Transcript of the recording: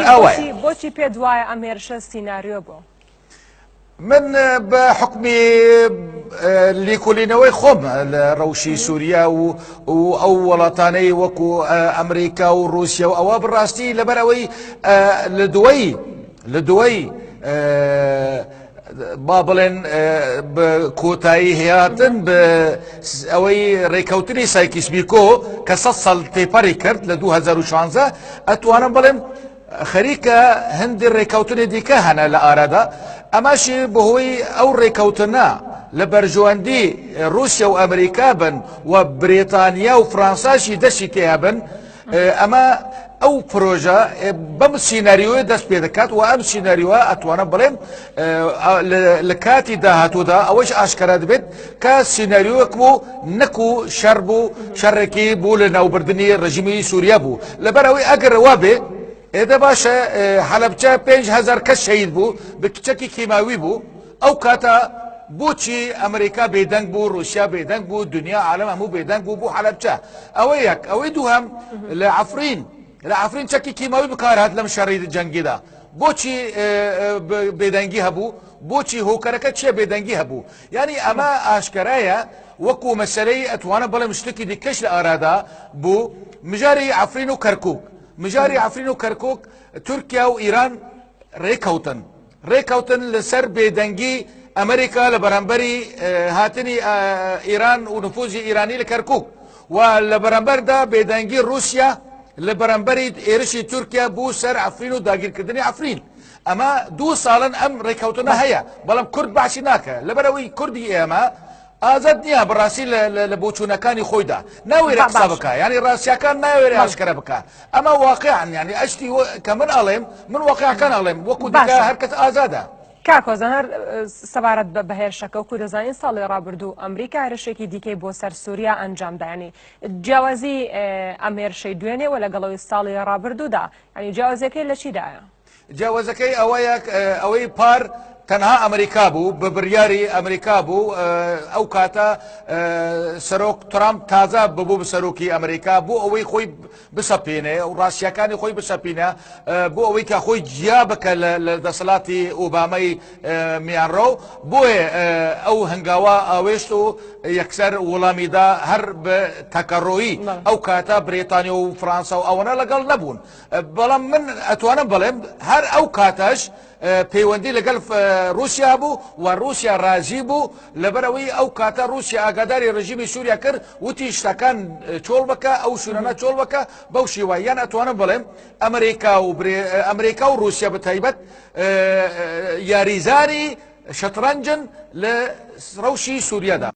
ئاوایە. بۆچی پێت وایە ئەم هێرشە سیناریۆ بوو؟ من بە حوکمی لێکۆلینەوەی خۆم لە ڕەوشی سووریا و ئەو وڵاتانەی وەکو ئەمریکا و رووسیا و ئەوە بڕاستی لەبەر ئەوەی لە دوایی لە دوایی با بڵێن کۆتایی هاتن بە ئەوەی ڕێکەوتنی سایکیسبیکۆ کە 100 ساڵ تێپەڕی کرد لە 2016 ئەتوانم بڵێم خەریکە هەندی ڕێکەوتنی دیکە هەنە لە ئارادا، ئەمەشی بەهۆی ئەو ڕێکەوتنە لە بەرژوەندی ڕووسیا و ئەمریکا بن و بریتانیا و فرانساشی دەستی تێهبن، ئەمە ئەو پرۆژە بەم سیناریۆیە دەست پێ دەکات و ئەم سیناریۆە ئەتوانم بڵێم لە کاتی داهاتوودا ئەوەش ئاشکرا دەبێت کە سیناریۆیەک بوو نەکو شەڕ بوو، شەڕێکی بوو لە ناوبردنی ڕژیمی سووریا بوو. لەبەر ئەوەی ئەگەر وا بێ ئێدە باشە حەلەبچە 5000 کەس شەهید بوو بە چەکی کیماوی بوو، ئەو کاتە بۆچی ئەمریکا بێدەنگ بوو، رووسیا بێدەنگ بوو، دنیا عالم هەموو بێدەنگ بوو بۆ حەلەبچە؟ ئەوە یەک. ئەوەی دووهەم لە عەفرین، لە عەفرین چەکی کیماوی بکارهات لەم شەڕی جەنگیدا، بۆچی بێدەنگی هەبوو؟ بۆچی هۆکەرەکە چییە بێدەنگی هەبوو؟ یعنی ئەمە ئاشکرایە وەکو مەسەلەی ئەتوانم بڵێم شتێکی دیکەش لە ئارادا بوو، مژاری عەفرین و کەرکوک. مژاری عەفرین و کەرکوک تورکیا و ئیران ڕێکەوتن، ڕێکەوتن لەسەر بێدەنگی ئەمریکا لە بەرامبەری هاتنی ئیران و نفوزی ئیرانی لە کەرکوک و لە بەرامبەردا بێدەنگی رووسیا لە بەرامبەری ئێرشی تورکیا بوو سەر عەفرین و داگیرکردنی عەفرین. ئەمە دوو ساڵن ئەم ڕێککەوتنە هەیە، بەڵام کورد باسی ناکە، لەبەرئەوەی کوردی ئێمە ئازاد نییە بەڕاستی لە بۆچوونەکانی خۆیدا ناوێرێ قسە بکە، یعنی ڕاستیەکان ناوێرێ ئاشکرا بکە. ئەمە واقعا یعنی ئەشتی کە من ئەڵێم، من واقعەکان ئەڵێم وەکو دیکە هەر کەس ئازادە. کاک هۆزان، هەر سەبارەت بە هێرشەکە، وەکو دەزانین ساڵی ڕابردوو ئەمریکا هێرشێکی دیکەی بۆ سەر سووریا ئەنجامدا، یعنی جیاوازی ئەم هێرشەی دوێنێ و لەگەڵەوەی ساڵی ڕابردوودا، یعنی جیاوازیەکەی لە چیدایە؟ جیاوازەکەی ئەوەیە ئەوەی پار تەنها ئەمریکا بوو، بە بڕیاری ئەمریکا بوو. ئەو کاتە سەرۆک ترامپ تازە ببوو بە سەرۆکی ئەمریکا، بۆ ئەوەی خۆی بسەپێنێ و ڕاستیەکانی خۆی بسەپینە، بۆ ئەوەی کە خۆی جیا بکە لە دەسەڵاتی ئۆبامەی میانڕەو، بۆیە ئەو هەنگاوە ئاوێشت و یەکسەر وەڵامیدا هەر بە تەکەڕۆیی. ئەو کاتە بریتانیا و فرانسا و ئەوەنە لەگەڵ نەبوون، بەڵام من ئەتوانم بڵێم هەر ئەو کاتەش پەیوەندی لەگەڵ رووسیا بوو و رووسیا رازی بوو، لەبەرەوەی ئەو کاتە رووسیا ئاگاداری رژیمی سووریا کرد، وتی شتەکان چۆڵ بکە، ئەو شوێنانە چۆڵ بکە بەو شێوە. یان ئەتوانم بڵێم ئەمریکا و ئەمریکا و رووسیا بە تایبەت یاریزانی شەترەنجن لە ڕەوشی سووریادا.